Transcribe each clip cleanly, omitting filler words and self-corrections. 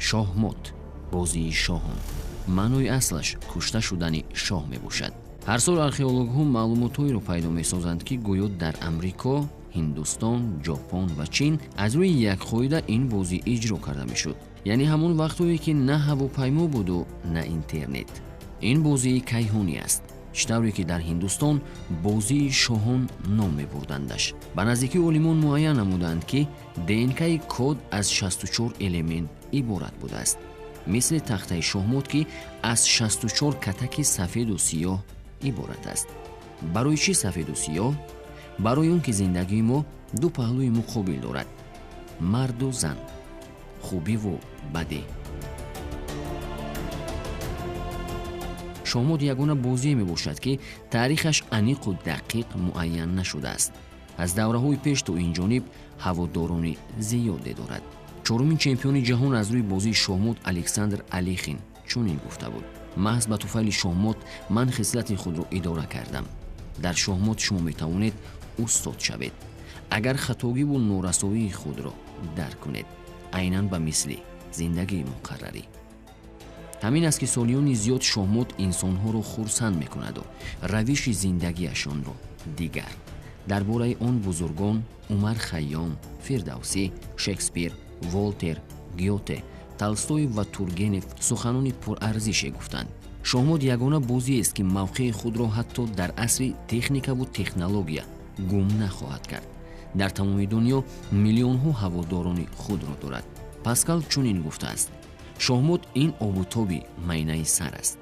Шоҳмот, бозии шоҳон. Маънои аслаш кушта шудани шоҳ мебошад. Ҳар сол археологҳо маълумотҳоеро пайдо месозанд, ки гӯё дар Амрико, Ҳиндустон, Ҷопон ва Чин аз рӯи як қоида ин бозӣ иҷро карда мешуд. Яъне ҳамон вақтҳое ки на ҳавопаймо буду на интернет. Ин бозии кайҳонӣ аст, чӣ тавре ки дар Ҳиндустон бозии шоҳон ном мебурдандаш. Ба наздикӣ олимон муайян намуданд, ки ДНК-и код аз 64 элемент иборат будааст, мисли тахтаи шоҳмот, ки аз 64 катаки сафеду сиёҳ иборат аст. Барои чӣ сафеду сиёҳ? Барои он ки зиндагии мо ду паҳлӯи муқобил дорад: марду зан, хубиву бадӣ. Шоҳмот ягона бозие мебошад, ки таърихаш аниқу дақиқ муайян нашудааст. Аз давраҳои пеш то ин ҷониб ҳаводорони зиёде дорад. Чорумин чемпиони ҷаҳон аз рӯи бозии шоҳмот Александр Алехин чунин гуфта буд: маҳз ба туфайли шоҳмот ман хислати худро идора кардам. Дар шоҳмот шумо метавонед устод шавед, агар хатогиву норасоии худро дарк кунед, айнан ба мисли зиндагии муқаррарӣ. Ҳамин аст, ки солиёни зиёд шоҳмот инсонҳоро хурсанд мекунаду равиши зиндагиашонро дигар. Дар бораи он бузургон Умар Хайём, Фирдавсӣ, Шекспир, Волтер, Гёте, Толстой ва Тургенев суханони пурарзише гуфтанд. Шоҳмот ягона бозиест, ки мавқеи худро ҳатто дар асри техникаву технология гум нахоҳад кард. Дар тамоми дунё миллионҳо ҳаводорони худро дорад. Паскал чунин гуфтааст: шоҳмот ин обутоби майнаи сар аст.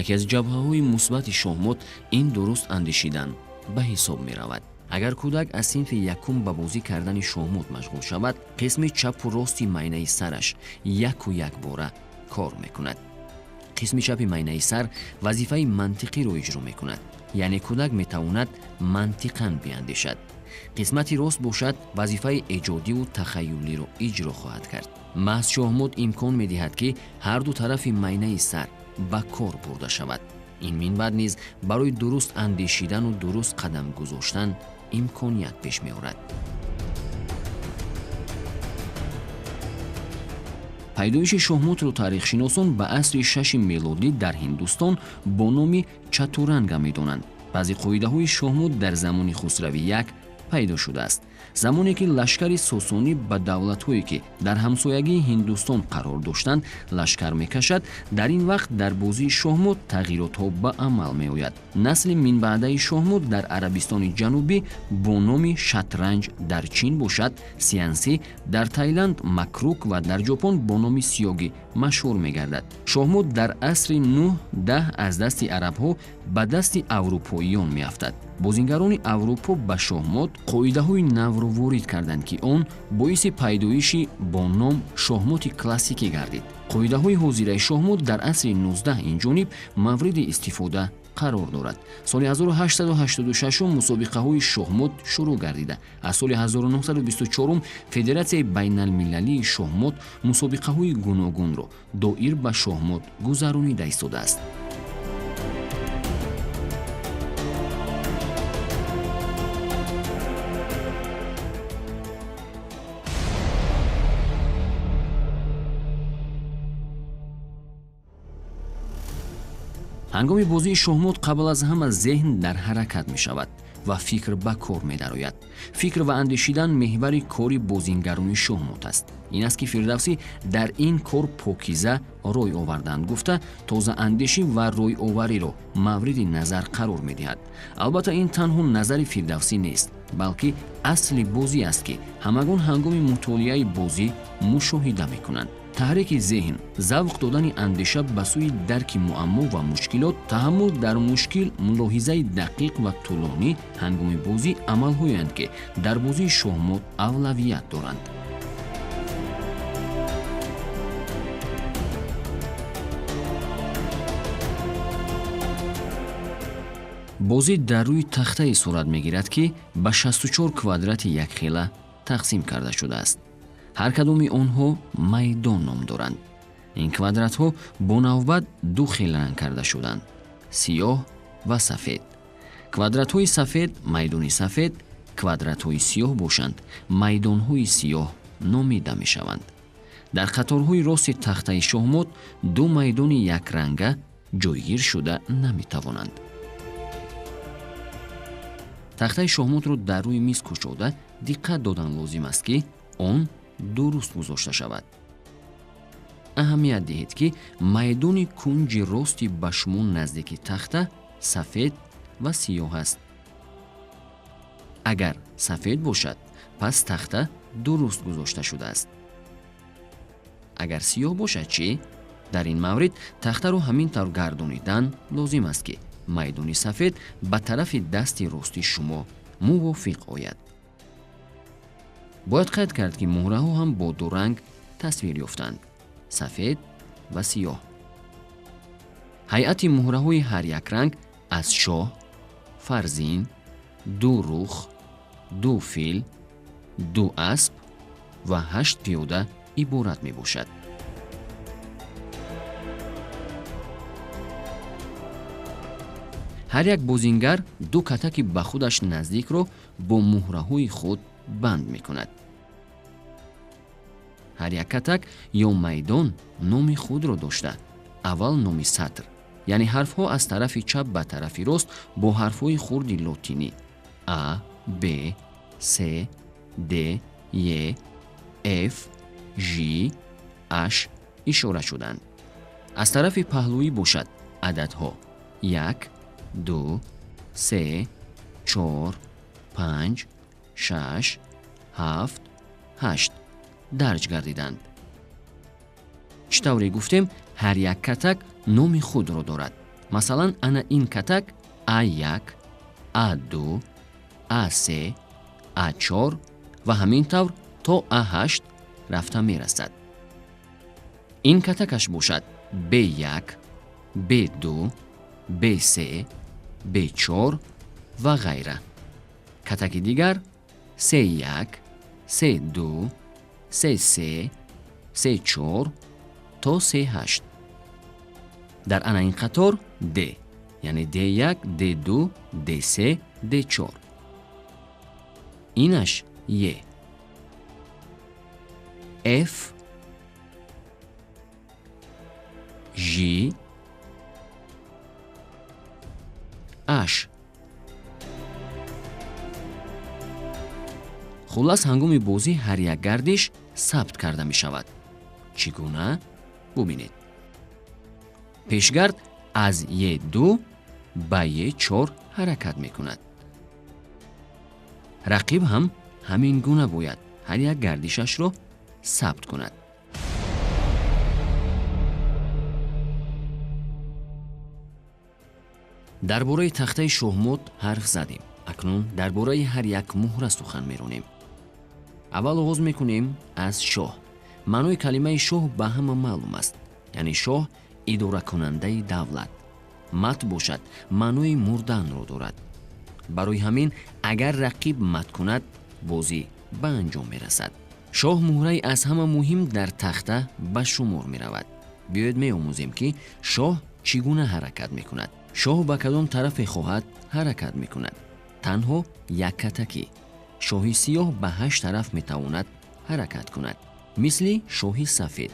Яке аз ҷабҳаҳои мусбати шоҳмот ин дуруст андешидан ба ҳисоб меравад. Агар кӯдак аз синфи якум ба бозӣ кардани шоҳмот машғул шавад, қисми чапу рости майнаи сараш яку якбора кор мекунад. Қисми чапи майнаи сар вазифаи мантиқиро иҷро мекунад, яъне кӯдак метавонад мантиқан биандешад. Қисмати рост бошад, вазифаи эҷодиву тахаюлиро иҷро хоҳад кард. Маҳз шоҳмот имкон медиҳад, ки ҳар ду тарафи майнаи сар ба кор бурда шавад. Ин минбаъд низ барои дуруст андешидану дуруст қадам гузоштан имконият пеш меорад. Пайдоиши шоҳмотро таърихшиносон ба асри шаши мелодӣ дар Ҳиндустон бо номи чатуранга медонанд. Баъзе қоидаҳои шоҳмот дар замони Хусрави як пайдо шудааст, замоне ки лашкари сосонӣ ба давлатҳое, ки дар ҳамсоягии Ҳиндустон қарор доштанд, лашкар мекашад. Дар ин вақт дар бозии шоҳмот тағйиротҳо ба амал меояд. Насли минбаъдаи шоҳмот дар Арабистони Ҷанубӣ бо номи шатранҷ, дар Чин бошад сиансӣ, дар Таиланд макрук ва дар Ҷопон бо номи сиёгӣ машҳур мегардад. Шоҳмот дар асри 9-10 аз дасти арабҳо ба дасти аврупоиён меафтад. Бозингарони Аврупо ба шоҳмот қоидаҳои навро ворид карданд, ки он боиси пайдоиши бо ном шоҳмоти классикӣ гардид. Қоидаҳои ҳозираи шоҳмот дар асри 19 инҷониб мавриди истифода қарор дорад. Соли 1886 мусобиқаҳои шоҳмот шурӯъ гардида. Аз соли 1924 Федератсияи байналмилалии шоҳмот мусобиқаҳои гуногунро доир ба шоҳмот гузаронида истодааст. Ҳангоми бозии шоҳмот қабл аз ҳама зеҳн дар ҳаракат мешавад ва фикр ба кор медарояд. Фикр ва андешидан меҳвари кори бозингарони шоҳмот аст. Ин аст, ки Фирдавсӣ дар ин кор покиза рой оварданд гуфта, тозаандешӣ ва ройовариро мавриди назар қарор медиҳад. Албатта, ин танҳо назари Фирдавсӣ нест, балки асли бозӣ аст, ки ҳамагон ҳангоми мутолиаи бозӣ мушоҳида мекунанд. Таҳрики зеҳн, завқ додани андеша ба сӯи дарки муаммо ва мушкилот, таҳаммул дар мушкил, мулоҳизаи дақиқ ва тӯлонӣ ҳангоми бозӣ амалҳоянд, ки дар бозии шоҳмот авлавият доранд. Бозӣ дар рӯи тахтае сурат мегирад, ки ба 64 квадрати якхела тақсим карда шудааст. Ҳар кадоми онҳо майдон ном доранд. Ин квадратҳо бо навбат ду хел ранг карда шуданд: сиёҳ ва сафед. Квадратҳои сафед майдони сафед, квадратҳои сиёҳ бошанд майдонҳои сиёҳ номида мешаванд. Дар қаторҳои рости тахтаи шоҳмот ду майдони якранга ҷойгир шуда наметавонанд. Тахтаи шоҳмотро дар рӯи миз кушода диққат додан лозим аст, ки он дуруст гузошта шавад. Аҳамият диҳед, ки майдони кунҷи рости ба шумо наздики тахта сафед ва сиёҳ аст. Агар сафед бошад, пас тахта дуруст гузошта шудааст. Агар сиёҳ бошад чӣ? Дар ин маврид тахтаро ҳамин тавр гардонидан лозим аст, ки майдони сафед ба тарафи дасти рости шумо мувофиқ ояд. Бояд қайд кард, ки муҳраҳо ҳам бо ду ранг тасвир ёфтанд: сафед ва сиёҳ. Ҳайати муҳраҳои ҳар як ранг аз шоҳ, фарзин, ду рух, ду фил, ду асп ва 8 пиёда иборат мебошад. Ҳар як бозингар ду катаки ба худаш наздикро бо муҳраҳои худ банд мекунад. Ҳар як катак ё майдон номи худро дошта, аввал номи сатр, яъне ҳарфҳо аз тарафи чап ба тарафи рост бо ҳарфҳои хурди лотинӣ А, Б, С, Д, Е, Ф, Ж, H ишора шуданд. Аз тарафи паҳлӯӣ бошад ададҳо 1, 2, 3, 4, 5, 6, 7, 8 дарҷ гардиданд. Чӣ тавре гуфтем, ҳар як катак номи худро дорад. Масалан, ана ин катак А1, А2, А3, А4 ва ҳамин тавр то А8 рафта мерасад. Ин катакаш бошад Б1, Б2, Б3, Б4 ва ғайра. Катаки дигар С1, С2, С3, С4 то С8. Дар ана ин қатор Д, яъне Д1, Д2, Д3, Д4. Инаш Е. Ф, Ж, H. Хуллас, ҳангоми бозӣ ҳар як гардиш сабт карда мешавад. Чӣ гуна? Бубинед. Пешгард аз Е2 ба Е4 ҳаракат мекунад. Рақиб ҳам ҳамин гуна бояд ҳар як гардишашро сабт кунад. Дар бораи тахтаи шоҳмот ҳарф задем. Акнун дар бораи ҳар як муҳра сухан меронем. Аввал оғоз мекунем аз шоҳ. Маънои калимаи шоҳ ба ҳама маълум аст, яъне шоҳ идоракунандаи давлат. Мат бошад маънои мурданро дорад. Барои ҳамин агар рақиб мат кунад, бозӣ ба анҷом мерасад. Шоҳ муҳраи аз ҳама муҳим дар тахта ба шумор меравад. Биёед меомӯзем, ки шоҳ чӣ гуна ҳаракат мекунад. Шоҳ ба кадом тарафе хоҳад ҳаракат мекунад. Танҳо як катакӣ. Шоҳи сиёҳ ба 8 тараф метавонад ҳаракат кунад, мисли шоҳи сафед.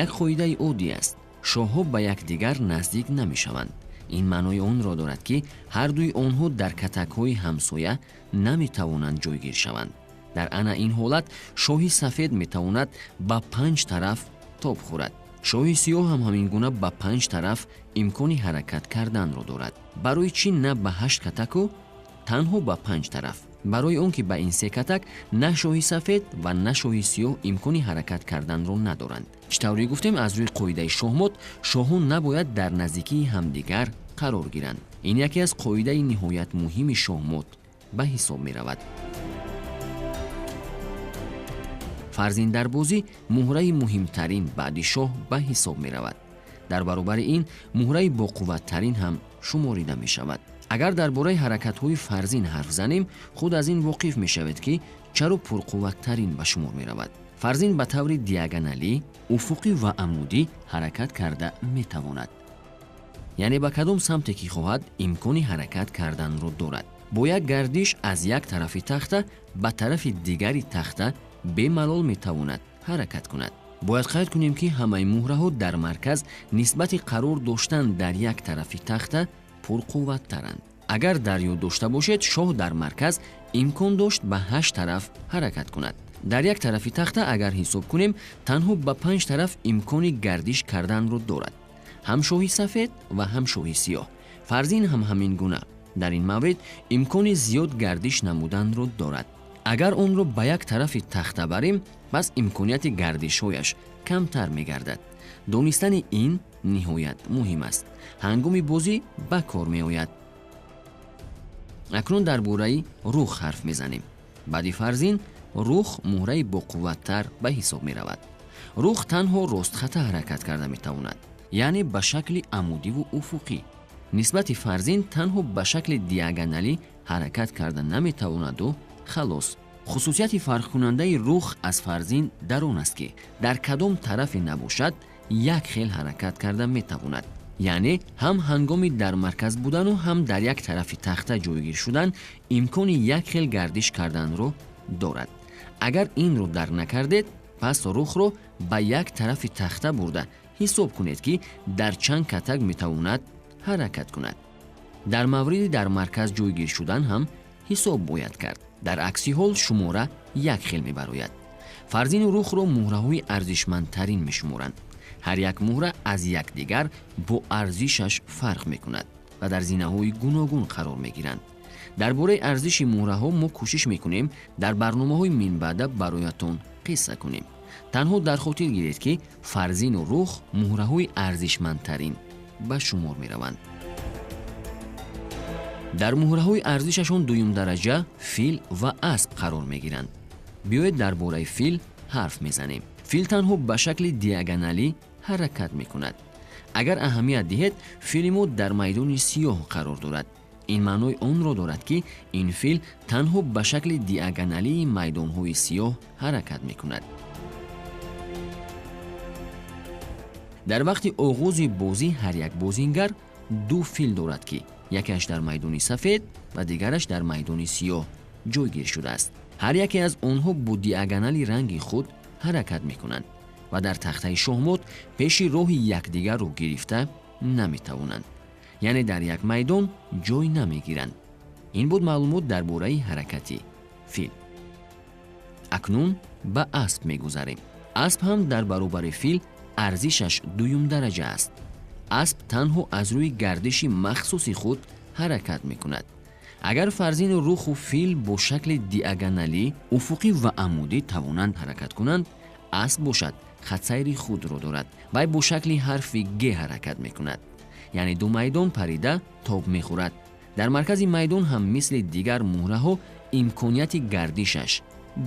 Як қоидаи оддӣ аст: шоҳҳо ба якдигар наздик намешаванд. Ин маънои онро дорад, ки ҳардуи онҳо дар катакҳои ҳамсоя наметавонанд ҷойгир шаванд. Дар ана ин ҳолат шоҳи сафед метавонад ба 5 тараф тоб хӯрад. Шоҳи сиёҳ ҳам ҳамин гуна ба 5 тараф имкони ҳаракат карданро дорад. Барои чӣ на ба 8 катаку, танҳо ба 5 тараф? Барои он ки ба ин се катак на шоҳи сафед ва на шоҳи сиёҳ имкони ҳаракат карданро надоранд. Чӣ тавре гуфтем, аз рӯи қоидаи шоҳмот шоҳон набояд дар наздикии ҳамдигар қарор гиранд. Ин яке аз қоидаи ниҳоят муҳими шоҳмот ба ҳисоб меравад. Фарзин дар бозӣ муҳраи муҳимтарин баъди шоҳ ба ҳисоб меравад. Дар баробари ин муҳраи боқувваттарин ҳам шуморида мешавад. Агар дар бораи ҳаракатҳои фарзин ҳарф занем, худ аз ин воқиф мешавед, ки чаро пурқувваттарин ба шумор меравад. Фарзин ба таври диагоналӣ, уфуқӣ ва амудӣ ҳаракат карда метавонад. Яъне ба кадом самте ки хоҳад имкони ҳаракат карданро дорад. Бо як гардиш аз як тарафи тахта ба тарафи дигари тахта бемалол метавонад ҳаракат кунад. Бояд қайд кунем, ки ҳамаи муҳраҳо дар марказ нисбати қарор доштан дар як тарафи тахта пурқувваттаранд. Агар дар ёд дошта бошед, шоҳ дар марказ имкон дошт ба 8 тараф ҳаракат кунад. Дар як тарафи тахта агар ҳисоб кунем, танҳо ба 5 тараф имкони гардиш карданро дорад. Ҳам шоҳи сафед ва ҳам шоҳи сиёҳ. Фарзин ҳам ҳамин гуна. Дар ин маврид имкони зиёд гардиш намуданро дорад. Агар онро ба як тарафи тахта барем, пас имконияти гардишҳояш камтар мегардад. Донистани ин ниҳоят муҳим аст. Ҳангоми бозӣ ба кор меояд. Акнун дар бораи рух ҳарф мезанем. Баъди фарзин рух муҳраи боқувваттар ба ҳисоб меравад. Рух танҳо ростхата ҳаракат карда метавонад, яъне ба шакли амудиву уфуқӣ. Нисбати фарзин танҳо ба шакли диагоналӣ ҳаракат карда наметавонаду халос. Хусусияти фарқкунандаи рух аз фарзин дар он аст, ки дар кадом тарафе набошад, як хел ҳаракат карда метавонад. Яъне ҳам ҳангоми дар марказ будану ҳам дар як тарафи тахта ҷойгир шудан имкони як хел гардиш карданро дорад. Агар инро дарк накардед, пас рухро ба як тарафи тахта бурда ҳисоб кунед, ки дар чанд катак метавонад ҳаракат кунад. Дар мавриди дар марказ ҷойгир шудан ҳам ҳисоб бояд кард. Дар акси ҳол шумора як хел мебарояд. Фарзину рухро муҳраҳои арзишмандтарин мешуморанд. Ҳар як муҳра аз якдигар бо арзишаш фарқ мекунад ва дар зинаҳои гуногун қарор мегиранд. Дар бораи арзиши муҳраҳо мо кӯшиш мекунем дар барномаҳои минбаъда бароятон қисса кунем. Танҳо дар хотир гиред, ки фарзину рух муҳраҳои арзишмандтарин ба шумор мераванд. Дар муҳраҳои арзишашон дуюмдараҷа фил ва асп қарор мегиранд. Биёед дар бораи фил ҳарф мезанем. Фил танҳо ба шакли диагоналӣ ҳаракат мекунад. Агар аҳамият диҳед, фили мо дар майдони сиёҳ қарор дорад. Ин маънои онро дорад, ки ин фил танҳо ба шакли диагоналии майдонҳои сиёҳ ҳаракат мекунад. Дар вақти оғози бозӣ ҳар як бозингар 2 фил дорад, ки якеаш дар майдони сафед ва дигараш дар майдони сиёҳ ҷойгир шудааст. Ҳар яке аз онҳо бо диагонали ранги худ ҳаракат мекунанд ва дар тахтаи шоҳмот пеши роҳи якдигарро гирифта наметавонанд, яъне дар як майдон ҷой намегиранд. Ин буд маълумот дар бораи ҳаракати фил. Акнун ба асп мегузарем. Асп ҳам дар баробари фил арзишаш дуюмдараҷа аст. Асп танҳо аз рӯи гардиши махсуси худ ҳаракат мекунад. Агар фарзину руху фил бо шакли диагоналӣ, уфуқӣ ва амудӣ тавонанд ҳаракат кунанд, асп бошад хатсайри худро дорад. Вай бо шакли ҳарфи Г ҳаракат мекунад, яъне ду майдон парида тоб мехӯрад. Дар маркази майдон ҳам мисли дигар муҳраҳо имконияти гардишаш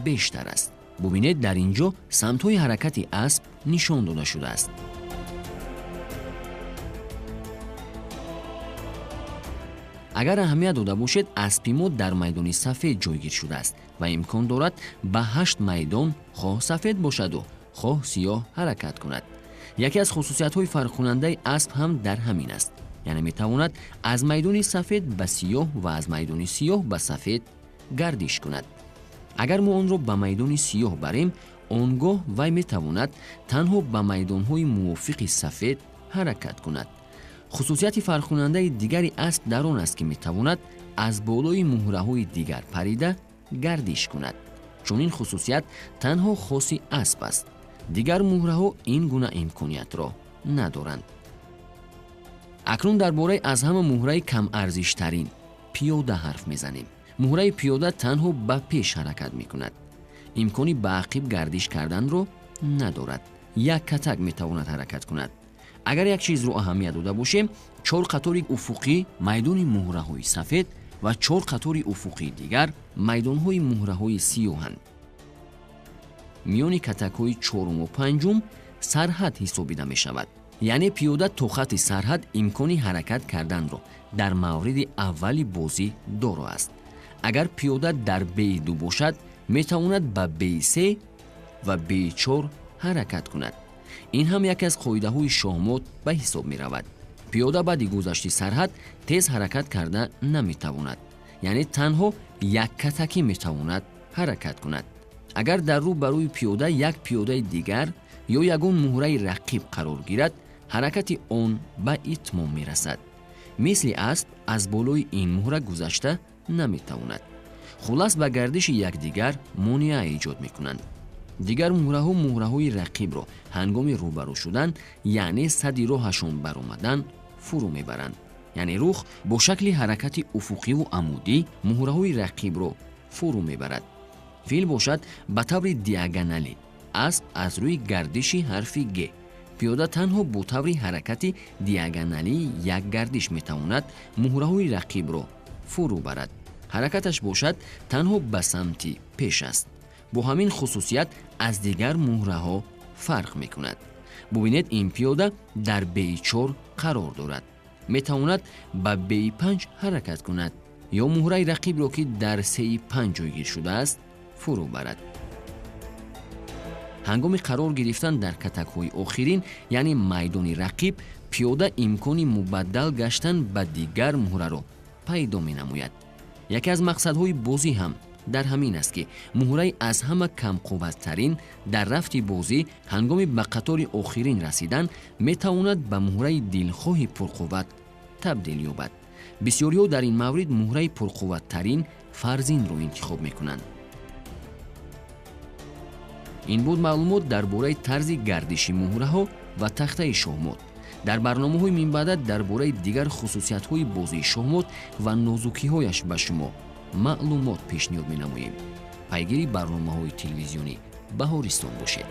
бештар аст. Бубинед, дар ин ҷо самтҳои ҳаракати асп нишон дода шудааст. Агар аҳамият дода бошед, аспи мо дар майдони сафед ҷойгир шудааст ва имкон дорад ба 8 майдон хоҳ сафед бошаду хоҳ сиёҳ ҳаракат кунад. Яке аз хусусиятҳои фарқкунандаи асп ҳам дар ҳамин аст, яъне метавонад аз майдони сафед ба сиёҳ ва аз майдони сиёҳ ба сафед гардиш кунад. Агар мо онро ба майдони сиёҳ барем, он гоҳ вай метавонад танҳо ба майдонҳои мувофиқи сафед ҳаракат кунад. Хусусияти фарқкунандаи дигари асп дар он аст, ки метавонад аз болои муҳраҳои дигар парида гардиш кунад. Чунин хусусият танҳо хоси асп аст. Дигар муҳраҳо ин гуна имкониятро надоранд. Акнун дар бораи аз ҳама муҳраи камарзиштарин пиёда ҳарф мезанем. Муҳраи пиёда танҳо ба пеш ҳаракат мекунад. Имкони ба ақиб гардиш карданро надорад. Як катак метавонад ҳаракат кунад. Агар як чизро аҳамият дода бошем, 4 қатори уфуқӣ майдони муҳраҳои сафед ва 4 қатори уфуқии дигар майдонҳои муҳраҳои сиёҳанд. Миёни катакҳои 4-уму 5-ум сарҳад ҳисобида мешавад. Яъне пиёда то хатти сарҳад имкони ҳаракат карданро дар мавриди аввали бозӣ доро аст. Агар пиёда дар Б2 бошад, метавонад ба Б3 ва Б4 ҳаракат кунад. Ин ҳам яке аз қоидаҳои шоҳмот ба ҳисоб меравад. Пиёда баъди гузашти сарҳад тез ҳаракат карда наметавонад. Яъне танҳо як катакӣ метавонад ҳаракат кунад. Агар дар рӯ ба рӯи пиёда як пиёдаи дигар ё ягон муҳраи рақиб қарор гирад, ҳаракати он ба итмом мерасад. Мисли асп аз болои ин муҳра гузашта наметавонад. Хулас, ба гардиши якдигар монеа эҷод мекунанд. Дигар муҳраҳо муҳраҳои рақибро ҳангоми рӯбарӯ шудан, яъне садди роҳашон баромадан, фурӯ мебаранд. Яъне рух бо шакли ҳаракати уфуқиву амудӣ муҳраҳои рақибро фурӯ мебарад. Фил бошад ба таври диагоналӣ, асп аз рӯи гардиши ҳарфи г. Пиёда танҳо бо таври ҳаракати диагоналии як гардиш метавонад муҳраҳои рақибро фурӯ барад. Ҳаракаташ бошад танҳо ба самти пеш аст. Бо ҳамин хусусият аз дигар муҳраҳо фарқ мекунад. Бубинед, ин пиёда дар Б4 қарор дорад. Метавонад ба Б5 ҳаракат кунад ё муҳраи рақибро, ки дар С5 ҷойгир шудааст, фурӯ барад. Ҳангоми қарор гирифтан дар катакҳои охирин, яъне майдони рақиб, пиёда имкони мубаддал гаштан ба дигар муҳраро пайдо менамояд. Яке аз мақсадҳои бозӣ ҳам дар ҳамин аст, ки муҳраи аз ҳама камқувваттарин дар рафти бозӣ ҳангоми ба қатори охирин расидан метавонад ба муҳраи дилхоҳи пурқувват табдил ёбад. Бисёриҳо дар ин маврид муҳраи пурқувваттарин фарзинро интихоб мекунанд. Ин буд маълумот дар бораи тарзи гардиши муҳраҳо ва тахтаи шоҳмот. Дар барномаҳои минбаъда дар бораи дигар хусусиятҳои бозии шоҳмот ва нозукиҳояш ба шумо маълумот пешниҳод менамоем. Пайгири барномаҳои телевизионӣ Баҳористон бошед.